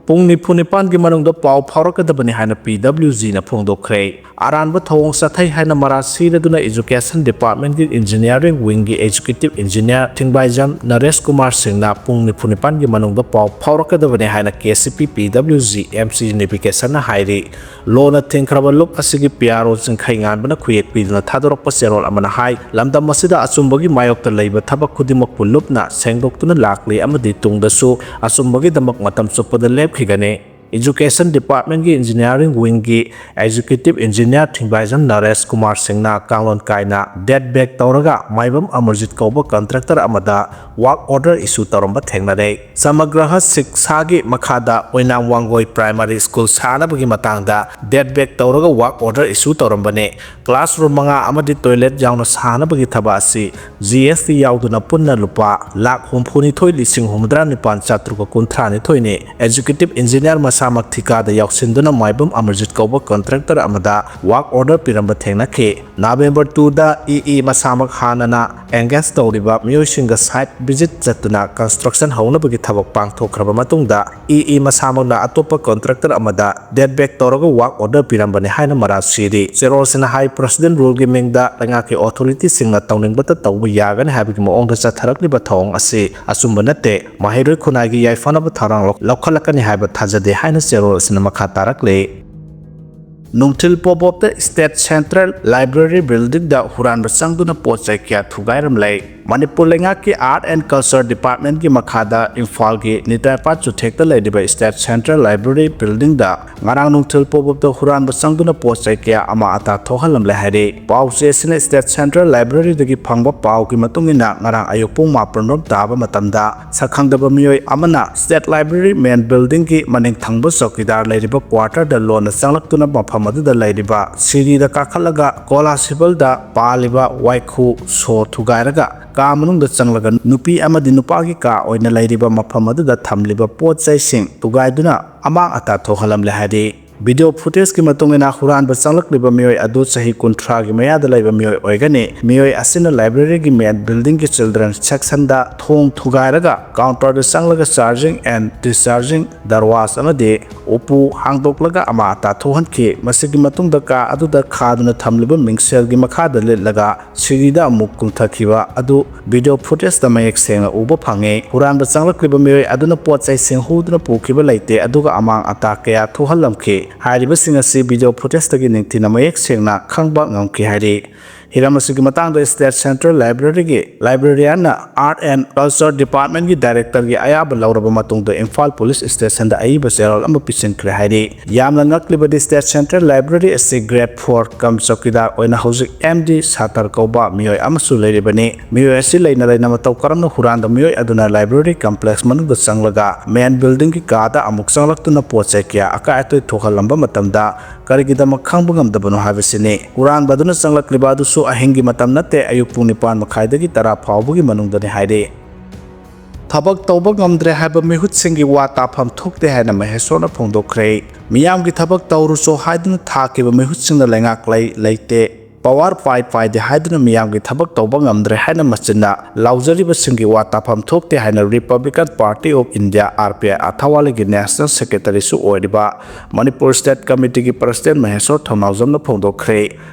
ꯄꯨꯡ ꯅꯤꯐꯨ ꯅꯤꯄꯥꯟꯒꯤ ꯃꯅꯨꯡꯗ ꯄꯥꯎ ꯐꯥꯎꯔꯛꯀꯗꯕꯅꯤ ꯍꯥꯏꯅ PWGꯅ ꯐꯣꯡꯗꯣꯛꯈ꯭ꯔꯦ꯫ ꯑꯔꯥꯟꯕ ꯊꯧꯑꯣꯡ ꯆꯠꯊꯩ ꯍꯥꯏꯅ ꯃꯔꯥꯜ ꯁꯤꯔꯗꯨꯅ Education Departmentꯀꯤ Engineering Wingꯒꯤ Executive Engineer ꯊꯤꯡꯕꯥꯏꯖꯝ ꯅꯔꯦꯁ Kumar ꯁꯤꯡꯅ ꯄꯨꯡ ꯅꯤꯐꯨ ꯅꯤꯄꯥꯟꯒꯤ ꯃꯅꯨꯡꯗ ꯄꯥꯎ ꯐꯥꯎꯔꯛꯀꯗꯕꯅꯤ ꯍꯥꯏꯅ KCP PWG MC Unificationꯅ ꯍꯥꯏꯔꯤ꯫ Lawꯅ ꯊꯤꯡꯈ꯭ꯔꯕ ꯂꯨꯞ ꯑꯁꯤꯒꯤ PRO ꯆꯤꯡꯈꯩꯉꯥꯟꯕꯅ ꯈꯨꯌꯦꯛ ꯄꯤꯗꯨꯅ ꯊꯥꯗꯣꯔꯛꯄ ꯆꯦꯔꯣꯜ ꯑꯃꯅ ꯍꯥꯏ, ꯂꯝꯗꯝ ꯑꯁꯤꯗ ꯑꯆꯨꯝꯕꯒꯤ ꯃꯥꯌꯣꯛꯇ ꯂꯩꯕ ꯊꯕꯛ ꯈꯨꯗꯤꯡꯃꯛꯄꯨ ꯂꯨꯞꯅ ꯁꯦꯡꯗꯣꯛꯇꯨꯅ ꯂꯥꯛꯂꯤ ꯑꯃꯗꯤ ꯇꯨꯡꯗꯁꯨ ꯑꯆꯨꯝꯕꯒꯤꯗꯃꯛ ꯃꯇꯝ ꯆꯨꯞꯄꯗ ꯂꯦꯞꯈꯤꯒꯅꯤ꯫ Education Department ꯀꯤ Engineering Wing ꯒꯤ Executive Engineer ꯊꯤꯡꯕꯥꯏꯖꯝ ꯅꯔꯦꯁ ꯀꯨꯃꯥꯔ ꯁꯤꯡꯅ ꯀꯥꯡꯂꯣꯟ ꯀꯥꯏꯅ date break ꯇꯧꯔꯒ ꯃꯥꯏꯕꯝ ꯑꯃꯔꯖꯤꯠ ꯀꯧꯕ contractor ꯑꯃꯗ work order issue ꯇꯧꯔꯝꯕ ꯊꯦꯡꯅꯔꯦ꯫ ꯁꯃꯒ꯭ꯔꯍ ꯁꯤꯛꯁꯥꯒꯤ ꯃꯈꯥꯗ ꯑꯣꯏꯅꯥꯝ ꯋꯥꯡꯒꯣꯏ Primary School ꯁꯥꯅꯕꯒꯤ ꯃꯇꯥꯡꯗ date break ꯇꯧꯔꯒ work order issue ꯇꯧꯔꯝꯕꯅꯦ꯫ Classroom ꯃꯉꯥ ꯑꯃꯗꯤ toilet ꯌꯥꯎꯅ ꯁꯥꯅꯕꯒꯤ ꯊꯕꯛ ꯑꯁꯤ G S T ꯌꯥꯎꯗꯨꯅ ꯄꯨꯟꯅ ꯂꯨꯄꯥ ꯂꯥꯈ ꯍꯨꯝꯐꯨꯅꯤꯊꯣꯏ ꯂꯤꯁꯤꯡ ꯍꯨꯝꯐꯨꯇꯔꯥ ꯅꯤꯄꯥꯟ ꯆꯥꯇ꯭ꯔꯨꯛꯀ ꯀꯨꯟꯊ꯭ꯔꯥꯅꯤꯊꯣꯏꯅꯤ꯫ Executive Engineer ꯃꯁꯥꯃꯛ ꯊꯤꯀꯥꯗ ꯌꯥꯎꯁꯤꯟꯗꯨꯅ ꯃꯥꯏꯕꯝ ꯑꯃꯔꯖꯤꯠ ꯀꯧꯕ contractor ꯑꯃꯗ work order ꯄꯤꯔꯝꯕ ꯊꯦꯡꯅꯈꯤ꯫ November two ꯗ E E ꯃꯁꯥꯃꯛ ꯍꯥꯟꯅꯅ engage ꯇꯧꯔꯤꯕ ꯃꯤꯑꯣꯏꯁꯤꯡꯒ site visit ꯆꯠꯇꯨꯅ construction ꯍꯧꯅꯕꯒꯤ ꯊꯕꯛ ꯄꯥꯡꯊꯣꯛꯈ꯭ꯔꯕ ꯃꯇꯨꯡꯗ, E E ꯃꯁꯥꯃꯛꯅ ꯑꯇꯣꯞꯄ contractor ꯑꯃꯗ date break ꯇꯧꯔꯒ work order ꯄꯤꯔꯝꯕꯅꯤ ꯍꯥꯏꯅ ꯃꯔꯥꯜ ꯁꯤꯔꯤ꯫ ꯆꯦꯔꯣꯜꯁꯤꯅ ꯍꯥꯏ, President Rule ꯒꯤ ꯃꯤꯡꯗ ꯂꯩꯉꯥꯛꯀꯤ authority ꯁꯤꯡꯅ ꯇꯧꯅꯤꯡꯕꯇ ꯇꯧꯕ ꯌꯥꯒꯅꯤ ꯍꯥꯏꯕꯒꯤ ꯃꯑꯣꯡꯗ ꯆꯠꯊꯔꯛꯂꯤꯕ ꯊꯧꯑꯣꯡ ꯑꯁꯤ ꯑꯆꯨꯝꯕ ꯅꯠꯇꯦ꯫ ꯃꯍꯩꯔꯣꯏ ꯈꯨꯟꯅꯥꯏꯒꯤ ꯌꯥꯏꯐꯅꯕ ꯊꯧꯔꯥꯡ ꯂꯧ-, ꯂꯧꯈꯠꯂꯛꯀꯅꯤ ꯍꯥꯏꯕ ꯊꯥꯖꯗꯦ ꯍꯥꯏꯅ ꯆꯦꯔꯣꯜ ꯑꯁꯤꯅ ꯃꯈꯥ ꯇꯥꯔꯛꯂꯤ꯫ ꯅꯨꯡꯊꯤꯜ ꯄꯣꯕꯣꯞꯇ State Central Library Building ꯗ ꯍꯨꯔꯥꯟꯕ ꯆꯪꯗꯨꯅ ꯄꯣꯠ ꯆꯩ ꯀꯌꯥ ꯊꯨꯒꯥꯏꯔꯝꯂꯦ꯫ ꯃꯅꯤꯄꯨꯔ ꯂꯩꯉꯥꯛꯀꯤ Art and Culture Department ꯀꯤ ꯃꯈꯥꯗ ꯏꯝꯐꯥꯜꯒꯤ ꯅꯤꯇꯥꯏꯄꯥꯠ ꯆꯨꯊꯦꯛꯇ ꯂꯩꯔꯤꯕ State Central Library Building ꯗ ꯉꯔꯥꯡ ꯅꯨꯡꯊꯤꯜ ꯄꯣꯕꯣꯞꯇ ꯍꯨꯔꯥꯟꯕ ꯆꯪꯗꯨꯅ ꯄꯣꯠ ꯆꯩ ꯀꯌꯥ ꯑꯃꯥꯡ ꯑꯇꯥ ꯊꯣꯛꯍꯜꯂꯝꯂꯦ ꯍꯥꯏꯔꯤ꯫ ꯄꯥꯎ ꯆꯦ ꯑꯁꯤꯅ State Central Library ꯗꯒꯤ ꯐꯪꯕ ꯄꯥꯎꯒꯤ ꯃꯇꯨꯡ ꯏꯟꯅ, ꯉꯔꯥꯡ ꯑꯌꯨꯛ ꯄꯨꯡ ꯃꯥꯄꯟ ꯔꯣꯝ ꯇꯥꯕ ꯃꯇꯝꯗ ꯁꯛꯈꯪꯗꯕ ꯃꯤꯑꯣꯏ ꯑꯃꯅ State Library Main Building ꯒꯤ ꯃꯅꯤꯡ ꯊꯪꯕ ꯆꯧꯀꯤꯗꯥꯔ ꯂꯩꯔꯤꯕ quarter ꯗ ꯂꯣꯟꯅ ꯆꯪꯂꯛꯇꯨꯅ ꯃꯐꯝ ꯑꯗꯨꯗ ꯂꯩꯔꯤꯕ ꯁꯤꯔꯤꯗ ꯀꯥꯈꯠꯂꯒ ꯀꯣꯂꯥꯁꯤꯕꯜꯗ ꯄꯥꯜꯂꯤꯕ ꯋꯥꯏꯈꯨ ꯁꯣ ꯊꯨꯒꯥꯏꯔꯒ ꯀꯥ ꯃꯅꯨꯡꯗ ꯆꯪꯂꯒ ꯅꯨꯄꯤ ꯑꯃꯗꯤ ꯅꯨꯄꯥꯒꯤ ꯀꯥ ꯑꯣꯏꯅ ꯂꯩꯔꯤꯕ ꯃꯐꯝ ꯑꯗꯨꯗ ꯊꯝꯂꯤꯕ ꯄꯣꯠ ꯆꯩꯁꯤꯡ ꯊꯨꯒꯥꯏꯗꯨꯅ ꯑꯃꯥꯡ ꯑꯇꯥ ꯊꯣꯛꯍꯜꯂꯝꯂꯦ ꯍꯥꯏꯔꯤ꯫ Video footage ꯀꯤ ꯃꯇꯨꯡ ꯏꯟꯅ, ꯍꯨꯔꯥꯟꯕ ꯆꯪꯂꯛꯂꯤꯕ ꯃꯤꯑꯣꯏ ꯑꯗꯨ ꯆꯍꯤ ꯀꯨꯟꯊ꯭ꯔꯥꯒꯤ ꯃꯌꯥꯗ ꯂꯩꯕ ꯃꯤꯑꯣꯏ ꯑꯣꯏꯒꯅꯤ꯫ ꯃꯤꯑꯣꯏ ꯑꯁꯤꯅ library ꯒꯤ main building ꯒꯤ children section ꯗ ꯊꯣꯡ ꯊꯨꯒꯥꯏꯔꯒ counter ꯗ ꯆꯪꯂꯒ charging and discharging ꯗꯔꯋꯥꯖ ꯑꯃꯗꯤ ꯎꯄꯨ ꯍꯥꯡꯗꯣꯛꯂꯒ ꯑꯃꯥꯡ ꯑꯇꯥ ꯊꯣꯛꯍꯟꯈꯤ꯫ ꯃꯁꯤꯒꯤ ꯃꯇꯨꯡꯗ ꯀꯥ ꯑꯗꯨꯗ ꯈꯥꯗꯨꯅ ꯊꯝꯂꯤꯕ ꯃꯤꯡꯁꯦꯜꯒꯤ ꯃꯈꯥꯗ ꯂꯤꯠꯂꯒ ꯁꯤꯔꯤꯗ ꯑꯃꯨꯛ ꯀꯨꯝꯊꯈꯤꯕ ꯑꯗꯨ video footage ꯇ ꯃꯌꯦꯛ ꯁꯦꯡꯅ ꯎꯕ ꯐꯪꯉꯤ꯫ ꯍꯨꯔꯥꯟꯕ ꯆꯪꯂꯛꯂꯤꯕ ꯃꯤꯑꯣꯏ ꯑꯗꯨꯅ ꯄꯣꯠ ꯆꯩꯁꯤꯡ ꯍꯨꯗꯨꯅ ꯄꯨꯈꯤꯕ ꯂꯩꯇꯦ, ꯑꯗꯨꯒ ꯑꯃꯥꯡ ꯑꯇꯥ ꯀꯌꯥ ꯊꯣꯛꯍꯜꯂꯝꯈꯤ꯫ ꯍꯥꯏꯔꯤꯕꯁꯤꯡ ꯑꯁꯤ video footage ꯇꯒꯤ ꯅꯤꯡꯊꯤꯅ ꯃꯌꯦꯛ ꯁꯦꯡꯅ ꯈꯪꯕ ꯉꯝꯈꯤ ꯍꯥꯏꯔꯤ꯫ ꯍꯤꯔꯝ ꯑꯁꯤꯒꯤ ꯃꯇꯥꯡꯗ State Central Library ꯒꯤ librarian ꯅ Art and Culture Department ꯀꯤ director ꯒꯤ ꯑꯌꯥꯕ ꯂꯧꯔꯕ ꯃꯇꯨꯡꯗ ꯏꯝꯐꯥꯜ Police Station ꯗ ꯑꯏꯕ ꯆꯦꯔꯣꯜ ꯑꯃ ꯄꯤꯁꯤꯟꯈ꯭ꯔꯦ ꯍꯥꯏꯔꯤ꯫ ꯌꯥꯝꯅ ꯉꯛꯂꯤꯕꯗꯤ State Central Library ꯑꯁꯤ grade four cum ꯆꯧꯀꯤꯗꯥꯔ ꯑꯣꯏꯅ ꯍꯧꯖꯤꯛ M D ꯁꯥꯇꯔ ꯀꯧꯕ ꯃꯤꯑꯣꯏ ꯑꯃꯁꯨ ꯂꯩꯔꯤꯕꯅꯤ꯫ ꯃꯤꯑꯣꯏ ꯑꯁꯤ ꯂꯩꯅ ꯂꯩꯅ ꯃꯇꯧ ꯀꯔꯝꯅ ꯍꯨꯔꯥꯟꯕ ꯃꯤꯑꯣꯏ ꯑꯗꯨꯅ library complex ꯃꯅꯨꯡꯗ ꯆꯪꯂꯒ main building ꯒꯤ ꯀꯥꯗ ꯑꯃꯨꯛ ꯆꯪꯂꯛꯇꯨꯅ ꯄꯣꯠ ꯆꯩ ꯀꯌꯥ ꯑꯀꯥꯏ ꯑꯇꯣꯏ ꯊꯣꯛꯍꯜꯂꯝꯕ ꯃꯇꯝꯗ ꯀꯔꯤꯒꯤꯗꯃꯛ ꯈꯪꯕ ꯉꯝꯗꯕꯅꯣ ꯍꯥꯏꯕꯁꯤꯅꯤ꯫ ꯍꯨꯔꯥꯟꯕ ꯑꯗꯨꯅ ꯆꯪꯂꯛꯂꯤꯕ ꯑꯗꯨꯁꯨ ꯑꯍꯤꯡꯒꯤ ꯃꯇꯝ ꯅꯠꯇꯦ, ꯑꯌꯨꯛ ꯄꯨꯡ ꯅꯤꯄꯥꯟ ꯃꯈꯥꯏꯗꯒꯤ ꯇꯔꯥ ꯐꯥꯎꯕꯒꯤ ꯃꯅꯨꯡꯗꯅꯤ ꯍꯥꯏꯔꯤ꯫ ꯊꯕꯛ ꯇꯧꯕ ꯉꯝꯗ꯭ꯔꯦ ꯍꯥꯏꯕ ꯃꯤꯍꯨꯠꯁꯤꯡꯒꯤ ꯋꯥ ꯇꯥꯐꯝ ꯊꯣꯛꯇꯦ ꯍꯥꯏꯅ ꯃꯍꯦꯁꯣꯔꯅ ꯐꯣꯡꯗꯣꯛꯈ꯭ꯔꯦ꯫ ꯃꯤꯌꯥꯝꯒꯤ ꯊꯕꯛ ꯇꯧꯔꯨꯆꯣ ꯍꯥꯏꯗꯨꯅ ꯊꯥꯈꯤꯕ ꯃꯤꯍꯨꯠꯁꯤꯡꯅ ꯂꯩꯉꯥꯛ ꯂꯩ ꯂꯩꯇꯦ, power ꯄꯥꯏ ꯄꯥꯏꯗꯦ ꯍꯥꯏꯗꯨꯅ ꯃꯤꯌꯥꯝꯒꯤ ꯊꯕꯛ ꯇꯧꯕ ꯉꯝꯗ꯭ꯔꯦ ꯍꯥꯏꯅ ꯃꯆꯤꯟꯅ ꯂꯥꯎꯖꯔꯤꯕꯁꯤꯡꯒꯤ ꯋꯥ ꯇꯥꯐꯝ ꯊꯣꯛꯇꯦ ꯍꯥꯏꯅ Republican Party of India, R P I, ꯑꯊꯥꯋꯥꯂꯤꯒꯤ national secretary ꯁꯨ ꯑꯣꯏꯔꯤꯕ Manipur State Committee ꯒꯤ president ꯃꯍꯦꯁꯣꯔ ꯊꯧꯅꯥꯎꯖꯝꯅ ꯐꯣꯡꯗꯣꯛꯈ꯭ꯔꯦ꯫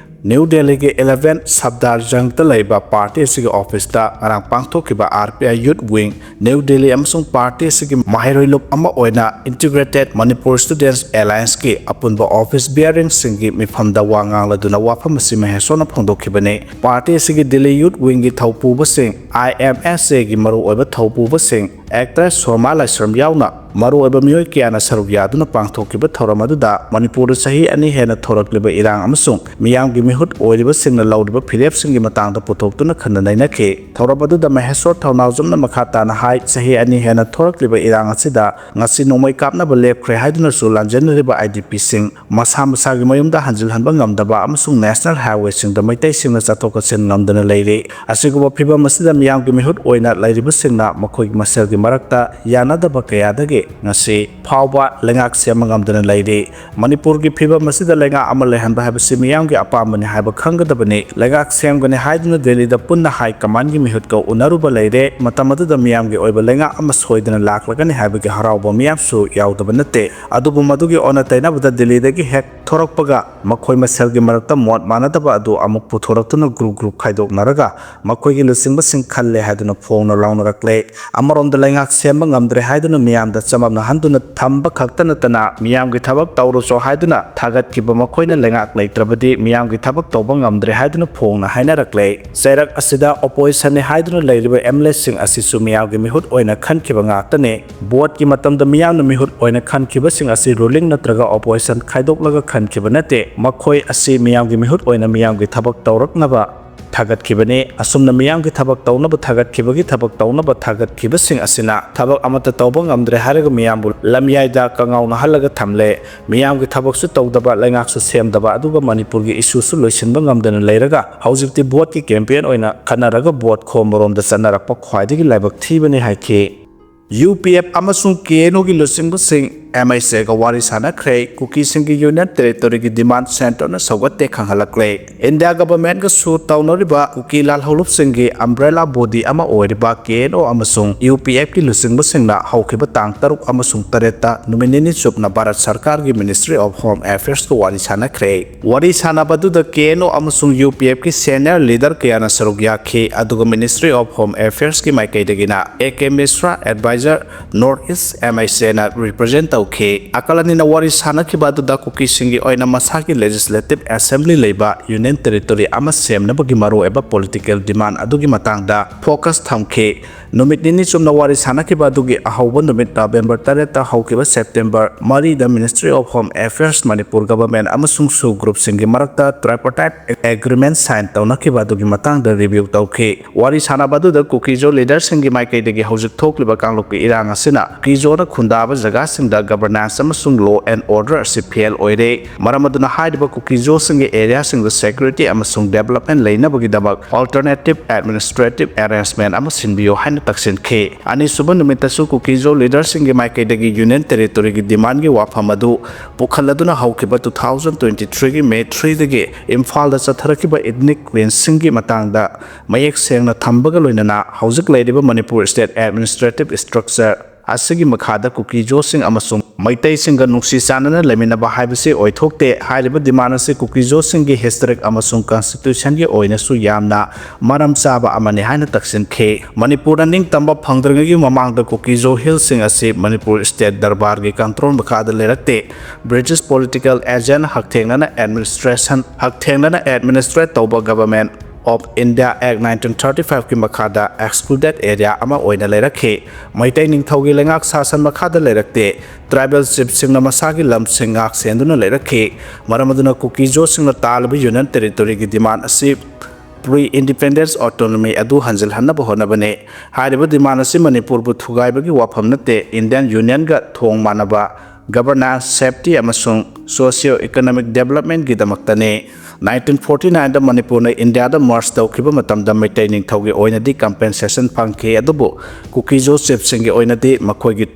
ꯅ꯭ꯌꯨ ꯗꯦꯜꯂꯤꯒꯤ eleven Safdarjung ꯗ ꯂꯩꯕ party ꯑꯁꯤꯒꯤ office ꯇ ꯉꯔꯥꯡ ꯄꯥꯡꯊꯣꯛꯈꯤꯕ R P I Youth Wing, new Delhi ꯑꯃꯁꯨꯡ party ꯑꯁꯤꯒꯤ ꯃꯍꯩꯔꯣꯏ ꯂꯨꯞ ꯑꯃ ꯑꯣꯏꯅ Integrated Manipur Students Alliance ꯀꯤ ꯑꯄꯨꯟꯕ office bearing ꯁꯤꯡꯒꯤ ꯃꯤꯐꯝꯗ ꯋꯥ ꯉꯥꯡꯂꯗꯨꯅ ꯋꯥꯐꯝ ꯑꯁꯤ ꯃꯍꯦꯁꯣꯔꯅ ꯐꯣꯡꯗꯣꯛꯈꯤꯕꯅꯤ꯫ Party ꯑꯁꯤꯒꯤ Delhi Youth Wing ꯒꯤ ꯊꯧꯄꯨꯕꯁꯤꯡ, I M S A ꯒꯤ ꯃꯔꯨꯑꯣꯏꯕ ꯊꯧꯄꯨꯕꯁꯤꯡ, actress ꯁꯣꯃꯥ ꯂꯥꯏꯁ꯭ꯔꯝ ꯌꯥꯎꯅ ꯃꯔꯨꯑꯣꯏꯕ ꯃꯤꯑꯣꯏ ꯀꯌꯥꯅ ꯁꯔꯨꯛ ꯌꯥꯗꯨꯅ ꯄꯥꯡꯊꯣꯛꯈꯤꯕ ꯊꯧꯔꯝ ꯑꯗꯨꯗ ꯃꯅꯤꯄꯨꯔꯗ ꯆꯍꯤ ꯑꯅꯤ ꯍꯦꯟꯅ ꯊꯣꯔꯛꯂꯤꯕ ꯏꯔꯥꯡ ꯑꯃꯁꯨꯡ ꯃꯤꯌꯥꯝꯒꯤ ꯃꯤꯍꯨꯠ ꯑꯣꯏꯔꯤꯕꯁꯤꯡꯅ ꯂꯧꯔꯤꯕ ꯐꯤꯔꯦꯞꯁꯤꯡꯒꯤ ꯃꯇꯥꯡꯗ ꯄꯨꯊꯣꯛꯇꯨꯅ ꯈꯟꯅ ꯅꯩꯅꯈꯤ꯫ ꯊꯧꯔꯝ ꯑꯗꯨꯗ ꯃꯍꯦꯁꯣꯔ ꯊꯧꯅꯥꯎꯖꯝꯅ ꯃꯈꯥ ꯇꯥꯅ ꯍꯥꯏ, ꯆꯍꯤ ꯑꯅꯤ ꯍꯦꯟꯅ ꯊꯣꯔꯛꯂꯤꯕ ꯏꯔꯥꯡ ꯑꯁꯤꯗ ꯉꯁꯤ ꯅꯣꯡꯃꯩ ꯀꯥꯞꯅꯕ ꯂꯦꯞꯈ꯭ꯔꯦ ꯍꯥꯏꯗꯨꯅꯁꯨ ꯂꯥꯟꯖꯦꯟꯅꯔꯤꯕ I D P ꯁꯤꯡ ꯃꯁꯥ ꯃꯁꯥꯒꯤ ꯃꯌꯨꯝꯗ ꯍꯟꯖꯤꯜꯍꯟꯕ ꯉꯝꯗꯕ ꯑꯃꯁꯨꯡ national highway ꯁꯤꯡꯗ ꯃꯩꯇꯩꯁꯤꯡꯅ ꯆꯠꯊꯣꯛ ꯆꯠꯁꯤꯟ ꯉꯝꯗꯅ ꯂꯩꯔꯤ꯫ ꯑꯁꯤꯒꯨꯝꯕ ꯐꯤꯚꯝ ꯑꯁꯤꯗ ꯃꯤꯌꯥꯝꯒꯤ ꯃꯤꯍꯨꯠ ꯑꯣꯏꯅ ꯂꯩꯔꯤꯕꯁꯤꯡꯅ ꯃꯈꯣꯏꯒꯤ ꯃꯁꯦꯜꯒꯤ ꯃꯔꯛꯇ ꯌꯥꯅꯗꯕ ꯀꯌꯥꯗꯒꯤ ꯉꯁꯤ ꯐꯥꯎꯕ ꯂꯩꯉꯥꯛ ꯁꯦꯝꯕ ꯉꯝꯗꯅ ꯂꯩꯔꯤ꯫ ꯃꯅꯤꯄꯨꯔꯒꯤ ꯐꯤꯚꯝ ꯑꯁꯤꯗ ꯂꯩꯉꯥꯛ ꯑꯃ ꯂꯩꯍꯟꯕ ꯍꯥꯏꯕꯁꯤ ꯃꯤꯌꯥꯝꯒꯤ ꯑꯄꯥꯝꯕꯅꯤ ꯍꯥꯏꯕ ꯈꯪꯒꯗꯕꯅꯤ꯫ ꯂꯩꯉꯥꯛ ꯁꯦꯝꯒꯅꯤ ꯍꯥꯏꯗꯨꯅ ꯗꯦꯜꯂꯤꯗ ꯄꯨꯟꯅ high command ꯒꯤ ꯃꯤꯍꯨꯠꯀ ꯎꯅꯔꯨꯕ ꯂꯩꯔꯦ꯫ ꯃꯇꯝ ꯑꯗꯨꯗ ꯃꯤꯌꯥꯝꯒꯤ ꯑꯣꯏꯕ ꯂꯩꯉꯥꯛ ꯑꯃ ꯁꯣꯏꯗꯅ ꯂꯥꯛꯂꯒꯅꯤ ꯍꯥꯏꯕꯒꯤ ꯍꯔꯥꯎꯕ ꯃꯤꯌꯥꯝꯁꯨ ꯌꯥꯎꯗꯕ ꯅꯠꯇꯦ꯫ ꯑꯗꯨꯕꯨ ꯃꯗꯨꯒꯤ ꯑꯣꯟꯅ ꯇꯩꯅꯕꯗ ꯗꯦꯜꯂꯤꯗꯒꯤ ꯍꯦꯛ ꯊꯣꯔꯛꯄꯒ ꯃꯈꯣꯏ ꯃꯁꯦꯜꯒꯤ ꯃꯔꯛꯇ ꯃꯣꯠ ꯃꯥꯟꯅꯗꯕ ꯑꯗꯨ ꯑꯃꯨꯛ ꯄꯨꯊꯣꯔꯛꯇꯨꯅ group group ꯈꯥꯏꯗꯣꯛꯅꯔꯒ ꯃꯈꯣꯏꯒꯤ ꯂꯨꯆꯤꯡꯕꯁꯤꯡ ꯈꯜꯂꯦ ꯍꯥꯏꯗꯨꯅ ꯐꯣꯡꯅ ꯂꯥꯎꯅꯔꯛꯂꯦ꯫ ꯑꯃꯔꯣꯝꯗ ꯂꯩꯉꯥꯛ ꯁꯦꯝꯕ ꯉꯝꯗ꯭ꯔꯦ ꯍꯥꯏꯗꯨꯅ ꯃꯤꯌꯥꯝꯗ ꯆꯃꯝꯅꯍꯟꯗꯨꯅ ꯊꯝꯕ ꯈꯛꯇ ꯅꯠꯇꯅ, ꯃꯤꯌꯥꯝꯒꯤ ꯊꯕꯛ ꯇꯧꯔꯨꯆꯣ ꯍꯥꯏꯗꯨꯅ ꯊꯥꯒꯠꯈꯤꯕ ꯃꯈꯣꯏꯅ ꯂꯩꯉꯥꯛ ꯂꯩꯇ꯭ꯔꯕꯗꯤ ꯃꯤꯌꯥꯝꯒꯤ ꯊꯕꯛ ꯇꯧꯕ ꯉꯝꯗ꯭ꯔꯦ ꯍꯥꯏꯗꯨꯅ ꯐꯣꯡꯅ ꯍꯥꯏꯅꯔꯛꯂꯦ꯫ ꯆꯩꯔꯛ ꯑꯁꯤꯗ ꯑꯣꯄꯣꯖꯤꯁꯟꯅꯤ ꯍꯥꯏꯗꯨꯅ ꯂꯩꯔꯤꯕ ꯑꯦꯝ ꯑꯦꯜ ꯑꯦꯁꯤꯡ ꯑꯁꯤꯁꯨ ꯃꯤꯌꯥꯝꯒꯤ ꯃꯤꯍꯨꯠ ꯑꯣꯏꯅ ꯈꯟꯈꯤꯕ ꯉꯥꯛꯇꯅꯤ꯫ ꯚꯣꯠꯀꯤ ꯃꯇꯝꯗ ꯃꯤꯌꯥꯝꯅ ꯃꯤꯍꯨꯠ ꯑꯣꯏꯅ ꯈꯟꯈꯤꯕꯁꯤꯡ ꯑꯁꯤ ꯔꯨꯂꯤꯡ ꯅꯠꯇ꯭ꯔꯒ ꯑꯣꯄꯣꯖꯤꯁꯟ ꯈꯥꯏꯗꯣꯛꯂꯒ ꯈꯟꯈꯤꯕ ꯅꯠꯇꯦ꯫ ꯃꯈꯣꯏ ꯑꯁꯤ ꯃꯤꯌꯥꯝꯒꯤ ꯃꯤꯍꯨꯠ ꯑꯣꯏꯅ ꯃꯤꯌꯥꯝꯒꯤ ꯊꯕꯛ ꯇꯧꯔꯛꯅꯕ ꯊꯥꯒꯠꯈꯤꯕꯅꯤ꯫ ꯑꯁꯨꯝꯅ ꯃꯤꯌꯥꯝꯒꯤ ꯊꯕꯛ ꯇꯧꯅꯕ ꯊꯥꯒꯠꯈꯤꯕꯒꯤ ꯊꯕꯛ ꯇꯧꯅꯕ ꯊꯥꯒꯠꯈꯤꯕꯁꯤꯡ ꯑꯁꯤꯅ ꯊꯕꯛ ꯑꯃꯠꯇ ꯇꯧꯕ ꯉꯝꯗ꯭ꯔꯦ ꯍꯥꯏꯔꯒ ꯃꯤꯌꯥꯝꯕꯨ ꯂꯝꯌꯥꯏꯗ ꯀꯉꯥꯎꯅꯍꯜꯂꯒ ꯊꯝꯂꯦ꯫ ꯃꯤꯌꯥꯝꯒꯤ ꯊꯕꯛꯁꯨ ꯇꯧꯗꯕ, ꯂꯩꯉꯥꯛꯁꯨ ꯁꯦꯝꯗꯕ, ꯑꯗꯨꯒ ꯃꯅꯤꯄꯨꯔꯒꯤ ꯏꯁꯨꯁꯨ ꯂꯣꯏꯁꯤꯟꯕ ꯉꯝꯗꯅ ꯂꯩꯔꯒ ꯍꯧꯖꯤꯛꯇꯤ ꯚꯣꯠꯀꯤ ꯀꯦꯝꯄꯦꯟ ꯑꯣꯏꯅ ꯈꯟꯅꯔꯒ ꯚꯣꯠ ꯈꯣꯝꯕꯔꯣꯝꯗ ꯆꯠꯅꯔꯛꯄ ꯈ꯭ꯋꯥꯏꯗꯒꯤ ꯂꯥꯏꯕꯛ ꯊꯤꯕꯅꯤ ꯍꯥꯏꯈꯤ꯫ ꯌꯨ ꯄꯤ ꯑꯦꯐ ꯑꯃꯁꯨꯡ ꯀꯦ ꯑꯦꯟ ꯑꯣꯒꯤ ꯂꯨꯆꯤꯡꯕꯁꯤꯡ ꯑꯦꯝ ꯑꯩꯆ ꯑꯦꯒ ꯋꯥꯔꯤ ꯁꯥꯟꯅꯈ꯭ꯔꯦ꯫ ꯀꯨꯀꯤꯁꯤꯡꯒꯤ ꯌꯨꯅꯤꯌꯟ ꯇꯦꯔꯤꯇꯣꯔꯤꯒꯤ ꯗꯤꯃꯥꯟ ꯁꯦꯟꯇꯔꯅ ꯁꯧꯒꯠꯇꯦ ꯈꯪꯍꯜꯂꯛꯂꯦ꯫ ꯏꯟꯗꯤꯌꯥ ꯒꯚꯔꯟꯃꯦꯟꯠꯀꯁꯨ ꯇꯧꯅꯔꯤꯕ ꯀꯨꯀꯤ ꯂꯥꯜꯍꯧꯂꯨꯞꯁꯤꯡꯒꯤ ꯑꯝꯕ꯭ꯔꯦꯂꯥ ꯕꯣꯗꯤ ꯑꯃ ꯑꯣꯏꯔꯤꯕ ꯀꯦ ꯑꯦꯟ ꯑꯣ ꯑꯃꯁꯨꯡ ꯌꯨ ꯄꯤ ꯑꯦꯐꯀꯤ ꯂꯨꯆꯤꯡꯕꯁꯤꯡꯅ ꯍꯧꯈꯤꯕ ꯇꯥꯡ ꯇꯔꯨꯛ ꯑꯃꯁꯨꯡ ꯇꯔꯦꯠꯇ ꯅꯨꯃꯤꯠ ꯅꯤꯅꯤ ꯆꯨꯞꯅ ꯚꯥꯔꯠ ꯁꯔꯀꯥꯔꯒꯤ ꯃꯤꯅꯤꯁꯇ꯭ꯔꯤ ꯑꯣꯐ ꯍꯣꯝ ꯑꯦꯐꯤꯌꯔꯁꯀ ꯋꯥꯔꯤ ꯁꯥꯟꯅꯈ꯭ꯔꯦ꯫ ꯋꯥꯔꯤ ꯁꯥꯟꯅꯕ ꯑꯗꯨꯗ ꯀꯦ ꯑꯦꯟ ꯑꯣ ꯑꯃꯁꯨꯡ ꯌꯨ ꯄꯤ ꯑꯦꯐꯀꯤ ꯁꯦꯅꯤꯌꯔ ꯂꯤꯗꯔ ꯀꯌꯥꯅ ꯁꯔꯨꯛ ꯌꯥꯈꯤ, ꯑꯗꯨꯒ ꯃꯤꯅꯤꯁꯇ꯭ꯔꯤ ꯑꯣꯐ ꯍꯣꯝ ꯑꯦꯐꯤꯌꯔꯁꯀꯤ ꯃꯥꯏꯀꯩꯗꯒꯤꯅ A K Mishra, adviser, north east M H ꯑꯦꯅ ꯔꯤꯄ꯭ꯔꯖꯦꯟꯠ ꯇꯧꯈꯤ꯫ ꯑꯀꯜ ꯑꯅꯤꯅ ꯋꯥꯔꯤ ꯁꯥꯟꯅꯈꯤꯕ ꯑꯗꯨꯗ ꯀꯨꯀꯤꯁꯤꯡꯒꯤ ꯑꯣꯏꯅ ꯃꯁꯥꯒꯤ ꯂꯦꯖꯤꯁꯂꯦꯇꯤꯚ ꯑꯦꯁꯦꯝꯕ꯭ꯂꯤ ꯂꯩꯕ ꯌꯨꯅꯤꯌꯟ ꯇꯦꯔꯤꯇꯣꯔꯤ ꯑꯃ ꯁꯦꯝꯅꯕꯒꯤ ꯃꯔꯨꯑꯣꯏꯕ ꯄꯣꯂꯤꯇꯤꯀꯦꯜ ꯗꯤꯃꯥꯟ ꯑꯗꯨꯒꯤ ꯃꯇꯥꯡꯗ ꯐꯣꯀꯁ ꯊꯝꯈꯤ꯫ ꯅꯨꯃꯤꯠ ꯅꯤꯅꯤ ꯆꯨꯞꯅ ꯋꯥꯔꯤ ꯁꯥꯟꯅꯈꯤꯕ ꯑꯗꯨꯒꯤ ꯑꯍꯧꯕ ꯅꯨꯃꯤꯠ ꯅꯕꯦꯝꯕꯔ ꯇꯔꯦꯠꯇ ꯍꯧꯈꯤꯕ ꯁꯦꯞꯇꯦꯝꯕꯔ ꯃꯔꯤꯗ ministry of home affairs, Manipur government ꯑꯃꯁꯨꯡ ꯁꯨ ꯒ꯭ꯔꯨꯞꯁꯤꯡꯒꯤ ꯃꯔꯛꯇ ꯇ꯭ꯔꯥꯏꯄꯥꯔꯇꯥꯏꯠ ꯑꯦꯒ꯭ꯔꯤꯃꯦꯟꯠ ꯁꯥꯏꯟ ꯇꯧꯅꯈꯤꯕ ꯑꯗꯨꯒꯤ ꯃꯇꯥꯡꯗ ꯔꯤꯚ꯭ꯌꯨ ꯇꯧꯈꯤ꯫ ꯋꯥꯔꯤ ꯁꯥꯟꯅꯕ ꯑꯗꯨꯗ ꯀꯨꯀꯤꯖꯣ ꯂꯤꯗꯔꯁꯤꯡꯒꯤ ꯃꯥꯏꯀꯩꯗꯒꯤ ꯍꯧꯖꯤꯛ ꯊꯣꯛꯂꯤꯕ ꯀꯥꯡꯂꯨꯞꯀꯤ ꯏꯔꯥꯡ ꯑꯁꯤꯅ ꯀꯨꯀꯤꯖꯣꯅ ꯈꯨꯟꯗꯥꯕ ꯖꯒꯥꯁꯤꯡꯗ ꯒꯚꯔꯅꯥꯟꯁ ꯑꯃꯁꯨꯡ ꯂꯣ ꯑꯦꯟꯗ ꯑꯣꯔꯗꯔ ꯑꯁꯤ ꯐꯦꯜ ꯑꯣꯏꯔꯦ꯫ ꯃꯔꯝ ꯑꯗꯨꯅ ꯍꯥꯏꯔꯤꯕ ꯀꯨꯀꯤꯖꯣꯁꯤꯡꯒꯤ ꯑꯦꯔꯤꯌꯥꯁꯤꯡꯗ ꯁꯦꯀ꯭ꯌꯨꯔꯤꯇꯤ ꯑꯃꯁꯨꯡ ꯗꯤꯕꯦꯂꯞꯃꯦꯟꯠ ꯂꯩꯅꯕꯒꯤꯗꯃꯛ ꯑꯜꯇꯔꯅꯦꯇꯤꯚ ꯑꯦꯗꯃꯤꯅꯤꯁꯇ꯭ꯔꯦꯇꯤꯚ ꯑꯦꯔꯦꯟꯖꯃꯦꯟꯠ ꯑꯃ ꯁꯤꯟꯕꯤꯌꯨ ꯍꯥꯏꯅ ꯇꯛꯁꯤꯟꯈꯤ꯫ ꯑꯅꯤꯁꯨꯕ ꯅꯨꯃꯤꯠꯇꯁꯨ ꯀꯨꯀꯤꯖꯣ ꯂꯤꯗꯔꯁꯤꯡꯒꯤ ꯃꯥꯏꯀꯩꯗꯒꯤ ꯌꯨꯅꯤꯌꯟ ꯇꯦꯔꯤꯇꯣꯔꯤꯒꯤ ꯗꯤꯃꯥꯟꯒꯤ ꯋꯥꯐꯝ ꯑꯗꯨ ꯄꯨꯈꯠꯂꯗꯨꯅ ꯍꯧꯈꯤꯕ ꯇꯨ ꯊꯥꯎꯖꯟ ꯇ꯭ꯋꯦꯟꯇꯤ ꯊ꯭ꯔꯤꯒꯤ ꯃꯦ ꯊ꯭ꯔꯤꯗꯒꯤ ꯏꯝꯐꯥꯜꯗ ꯆꯠꯊꯔꯛꯈꯤꯕ ꯏꯊꯅꯤꯛ ꯀ꯭ꯂꯤꯟꯁꯤꯡꯒꯤ ꯃꯇꯥꯡꯗ ꯃꯌꯦꯛ ꯁꯦꯡꯅ ꯊꯝꯕꯒ ꯂꯣꯏꯅꯅ ꯍꯧꯖꯤꯛ ꯂꯩꯔꯤꯕ ꯃꯅꯤꯄꯨꯔ ꯁ꯭ꯇꯦꯠ ꯑꯦꯗꯃꯤꯅꯤꯁꯇ꯭ꯔꯦꯇꯤꯚ ꯁ꯭ꯇ꯭ꯔꯛꯆꯔ ꯑꯁꯤꯒꯤ ꯃꯈꯥꯗ ꯀꯨꯀꯤꯖꯣꯁꯤꯡ ꯑꯃꯁꯨꯡ ꯃꯩꯇꯩꯁꯤꯡꯒ ꯅꯨꯡꯁꯤ ꯆꯥꯟꯅꯅ ꯂꯩꯃꯤꯟꯅꯕ ꯍꯥꯏꯕꯁꯤ ꯑꯣꯏꯊꯣꯛꯇꯦ꯫ ꯍꯥꯏꯔꯤꯕ demand ꯑꯁꯤ ꯀꯨꯀꯤꯖꯣꯁꯤꯡꯒꯤ historic ꯑꯃꯁꯨꯡ constitutionꯒꯤ ꯑꯣꯏꯅꯁꯨ ꯌꯥꯝꯅ ꯃꯔꯝ ꯆꯥꯕ ꯑꯃꯅꯤ ꯍꯥꯏꯅ ꯇꯛꯁꯤꯟꯈꯤ꯫ ꯃꯅꯤꯄꯨꯔꯗ ꯅꯤꯡꯇꯝꯕ ꯐꯪꯗ꯭ꯔꯤꯉꯩꯒꯤ ꯃꯃꯥꯡꯗ ꯀꯨꯀꯤꯖꯣ hillꯁꯤꯡ ꯑꯁꯤ ꯃꯅꯤꯄꯨꯔ state ꯗꯔꯕꯥꯔꯒꯤ control ꯃꯈꯥꯗ ꯂꯩꯔꯛꯇꯦ꯫ British political agent ꯍꯛꯊꯦꯡꯅꯅ administration ꯍꯛꯊꯦꯡꯅꯅ administrate ꯇꯧꯕ Government of India Act nineteen thirty fiveꯀꯤ ꯃꯈꯥꯗ excluded area ꯑꯃ ꯑꯣꯏꯅ ꯂꯩꯔꯛꯈꯤ꯫ ꯃꯩꯇꯩ ꯅꯤꯡꯊꯧꯒꯤ ꯂꯩꯉꯥꯛ ꯁꯥꯁꯟ ꯃꯈꯥꯗ ꯂꯩꯔꯛꯇꯦ꯫ Tribal chiefꯁꯤꯡꯅ ꯃꯁꯥꯒꯤ ꯂꯝꯁꯤꯡ ꯉꯥꯛ ꯁꯦꯟꯗꯨꯅ ꯂꯩꯔꯛꯈꯤ꯫ ꯃꯔꯝ ꯑꯗꯨꯅ ꯀꯨꯀꯤꯖꯣꯁꯤꯡꯅ ꯇꯥꯜꯂꯤꯕ Union Territoryꯒꯤ demand ꯑꯁꯤ pre-independence autonomy ꯑꯗꯨ ꯍꯟꯖꯤꯜꯍꯟꯅꯕ ꯍꯣꯠꯅꯕꯅꯤ꯫ ꯍꯥꯏꯔꯤꯕ demand ꯑꯁꯤ ꯃꯅꯤꯄꯨꯔꯕꯨ ꯊꯨꯒꯥꯏꯕꯒꯤ ꯋꯥꯐꯝ ꯅꯠꯇꯦ, Indian Unionꯒ ꯊꯣꯡ ꯃꯥꯟꯅꯕ governance, safety ꯑꯃꯁꯨꯡ socio-economic developmentꯒꯤꯗꯃꯛꯇꯅꯤ꯫ Nineteen forty nineꯗ ꯃꯅꯤꯄꯨꯔꯅ ꯏꯟꯗꯤꯌꯥꯗ merge ꯇꯧꯈꯤꯕ ꯃꯇꯝꯗ ꯃꯩꯇꯩ ꯅꯤꯡꯊꯧꯒꯤ ꯑꯣꯏꯅꯗꯤ compensation ꯐꯪꯈꯤ, ꯑꯗꯨꯕꯨ ꯀꯨꯀꯤꯖꯣ chiefꯁꯤꯡꯒꯤ ꯑꯣꯏꯅꯗꯤ ꯃꯈꯣꯏꯒꯤ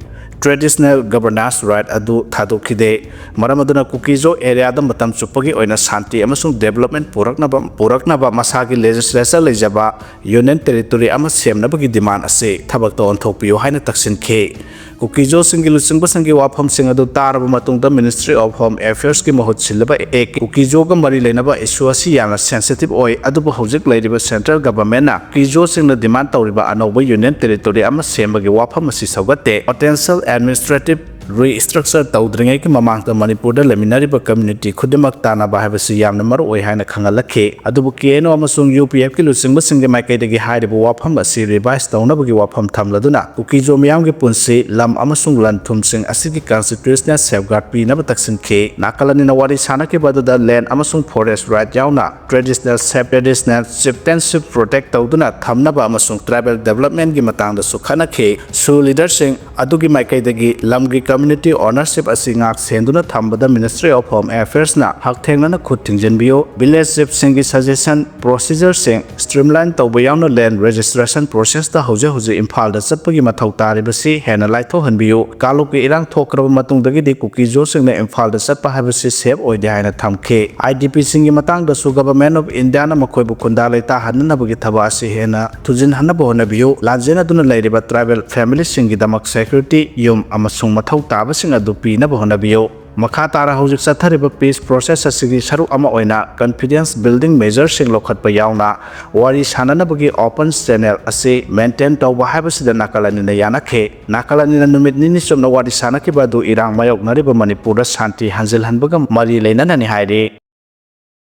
traditional governance right ꯑꯗꯨ ꯊꯥꯗꯣꯛꯈꯤꯗꯦ꯫ ꯃꯔꯝ ꯑꯗꯨꯅ ꯀꯨꯀꯤꯖꯣ areaꯗ ꯃꯇꯝ ꯆꯨꯞꯄꯒꯤ ꯑꯣꯏꯅ ꯁꯥꯟꯇꯤ ꯑꯃꯁꯨꯡ development ꯄꯨꯔꯛꯅꯕ, ꯄꯨꯔꯛꯅꯕ ꯃꯁꯥꯒꯤ legislature ꯂꯩꯖꯕ Union Territory ꯑꯃ ꯁꯦꯝꯅꯕꯒꯤ demand ꯑꯁꯤ ꯊꯕꯛꯇ ꯑꯣꯟꯊꯣꯛꯄꯤꯌꯨ ꯍꯥꯏꯅ ꯇꯛꯁꯤꯟꯈꯤ꯫ ꯀꯨꯀꯤꯖꯣꯁꯤꯡꯒꯤ ꯂꯨꯆꯤꯡꯕꯁꯤꯡꯒꯤ ꯋꯥꯐꯝꯁꯤꯡ ꯑꯗꯨ ꯇꯥꯔꯕ ꯃꯇꯨꯡꯗ Ministry of Home Affairsꯀꯤ ꯃꯍꯨꯠ ꯁꯤꯜꯂꯕ ꯑꯦ ꯀꯦ ꯀꯨꯀꯤꯖꯣꯒ ꯃꯔꯤ ꯂꯩꯅꯕ issue ꯑꯁꯤ ꯌꯥꯝꯅ sensitive ꯑꯣꯏ, ꯑꯗꯨꯕꯨ ꯍꯧꯖꯤꯛ ꯂꯩꯔꯤꯕ central governmentꯅ ꯀꯨꯀꯤꯖꯣꯁꯤꯡꯅ demand ꯇꯧꯔꯤꯕ ꯑꯅꯧꯕ Union Territory ꯑꯃ ꯁꯦꯝꯕꯒꯤ ꯋꯥꯐꯝ ꯑꯁꯤ ꯁꯧꯒꯠꯇꯦ꯫ Potential administrative restructure ꯇꯧꯗ꯭ꯔꯤꯉꯩꯒꯤ ꯃꯃꯥꯡꯗ ꯃꯅꯤꯄꯨꯔꯗ ꯂꯩꯃꯤꯟꯅꯔꯤꯕ community ꯈꯨꯗꯤꯡꯃꯛ ꯇꯥꯟꯅꯕ ꯍꯥꯏꯕꯁꯤ ꯌꯥꯝꯅ ꯃꯔꯨ ꯑꯣꯏ ꯍꯥꯏꯅ ꯈꯪꯍꯜꯂꯛꯈꯤ꯫ ꯑꯗꯨꯕꯨ ꯀꯦ ꯑꯦꯟ ꯑꯣ ꯑꯃꯁꯨꯡ ꯌꯨ ꯄꯤ ꯑꯦꯐꯀꯤ ꯂꯨꯆꯤꯡꯕꯁꯤꯡꯒꯤ ꯃꯥꯏꯀꯩꯗꯒꯤ ꯍꯥꯏꯔꯤꯕ ꯋꯥꯐꯝ ꯑꯁꯤ revise ꯇꯧꯅꯕꯒꯤ ꯋꯥꯐꯝ ꯊꯝꯂꯗꯨꯅ ꯀꯨꯀꯤꯖꯣ ꯃꯤꯌꯥꯝꯒꯤ ꯄꯨꯟꯁꯤ, ꯂꯝ ꯑꯃꯁꯨꯡ ꯂꯟ ꯊꯨꯝꯁꯤꯡ ꯑꯁꯤꯒꯤ constitutional safeguard ꯄꯤꯅꯕ ꯇꯛꯁꯤꯟꯈꯤ꯫ ꯅꯥꯀꯜ ꯑꯅꯤꯅ ꯋꯥꯔꯤ ꯁꯥꯅꯈꯤꯕ ꯑꯗꯨꯗ land ꯑꯃꯁꯨꯡ forest right ꯌꯥꯎꯅ traditional self, traditional chieftainship protect ꯇꯧꯗꯨꯅ ꯊꯝꯅꯕ ꯑꯃꯁꯨꯡ tribal developmentꯀꯤ ꯃꯇꯥꯡꯗꯁꯨ ꯈꯟꯅꯈꯤ꯫ Sioux leaderꯁꯤꯡ ꯑꯗꯨꯒꯤ ꯃꯥꯏꯀꯩꯗꯒꯤ ꯂꯝꯒꯤ community ownership ꯑꯁꯤ ꯉꯥꯛ ꯁꯦꯟꯗꯨꯅ ꯊꯝꯕꯗ Ministry of Home Affairsꯅ ꯍꯛꯊꯦꯡꯅꯅ ꯈꯨꯠ ꯊꯤꯡꯖꯤꯟꯕꯤꯌꯨ꯫ Village chiefꯁꯤꯡꯒꯤ suggestion procedureꯁꯤꯡ streamline ꯇꯧꯕ ꯌꯥꯎꯅ land registration processꯇ ꯍꯧꯖꯤꯛ ꯍꯧꯖꯤꯛ ꯏꯝꯐꯥꯜꯗ ꯆꯠꯄꯒꯤ ꯃꯊꯧ ꯇꯥꯔꯤꯕꯁꯤ ꯍꯦꯟꯅ ꯂꯥꯏꯊꯣꯛꯍꯟꯕꯤꯌꯨ꯫ ꯀꯥꯡꯂꯨꯞꯀꯤ ꯏꯔꯥꯡ ꯊꯣꯛꯈ꯭ꯔꯕ ꯃꯇꯨꯡꯗꯒꯤꯗꯤ ꯀꯨꯀꯤꯖꯣꯁꯤꯡꯅ ꯏꯝꯐꯥꯜꯗ ꯆꯠꯄ ꯍꯥꯏꯕꯁꯤ safe ꯑꯣꯏꯗꯦ ꯍꯥꯏꯅ ꯊꯝꯈꯤ꯫ IDPꯁꯤꯡꯒꯤ ꯃꯇꯥꯡꯗꯁꯨ Government of Indiaꯅ ꯃꯈꯣꯏꯕꯨ ꯈꯨꯟꯗꯥ ꯂꯩꯇꯥꯍꯟꯅꯅꯕꯒꯤ ꯊꯕꯛ ꯑꯁꯤ ꯍꯦꯟꯅ ꯊꯨꯖꯤꯟꯍꯟꯅꯕ ꯍꯣꯠꯅꯕꯤꯌꯨ꯫ ꯂꯥꯟꯖꯦꯟꯅꯗꯨꯅ ꯂꯩꯔꯤꯕ tribal familyꯁꯤꯡꯒꯤꯗꯃꯛ security ꯌꯨꯝ ꯑꯃꯁꯨꯡ ꯃꯊꯧ ꯇꯥꯕꯁꯤꯡ ꯑꯗꯨ ꯄꯤꯅꯕ ꯍꯣꯠꯅꯕꯤꯌꯨ꯫ ꯃꯈꯥ ꯇꯥꯔ ꯍꯧꯖꯤꯛ ꯆꯠꯊꯔꯤꯕ peace process ꯑꯁꯤꯒꯤ ꯁꯔꯨꯛ ꯑꯃ ꯑꯣꯏꯅ confidence building measureꯁꯤꯡ ꯂꯧꯈꯠꯄ ꯌꯥꯎꯅ ꯋꯥꯔꯤ ꯁꯥꯅꯅꯕꯒꯤ open channel ꯑꯁꯤ maintain ꯇꯧꯕ ꯍꯥꯏꯕꯁꯤꯗ ꯅꯥꯀꯜ ꯑꯅꯤꯅ ꯌꯥꯅꯈꯤ꯫ ꯅꯥꯀꯜ ꯑꯅꯤꯅ ꯅꯨꯃꯤꯠ ꯅꯤꯅꯤ ꯆꯨꯞꯅ ꯋꯥꯔꯤ ꯁꯥꯅꯈꯤꯕ ꯑꯗꯨ ꯏꯔꯥꯡ ꯃꯥꯌꯣꯛꯅꯔꯤꯕ ꯃꯅꯤꯄꯨꯔꯗ ꯁꯥꯟꯇꯤ ꯍꯟꯖꯤꯜꯍꯟꯕꯒ ꯃꯔꯤ ꯂꯩꯅꯅꯅꯤ ꯍꯥꯏꯔꯤ꯫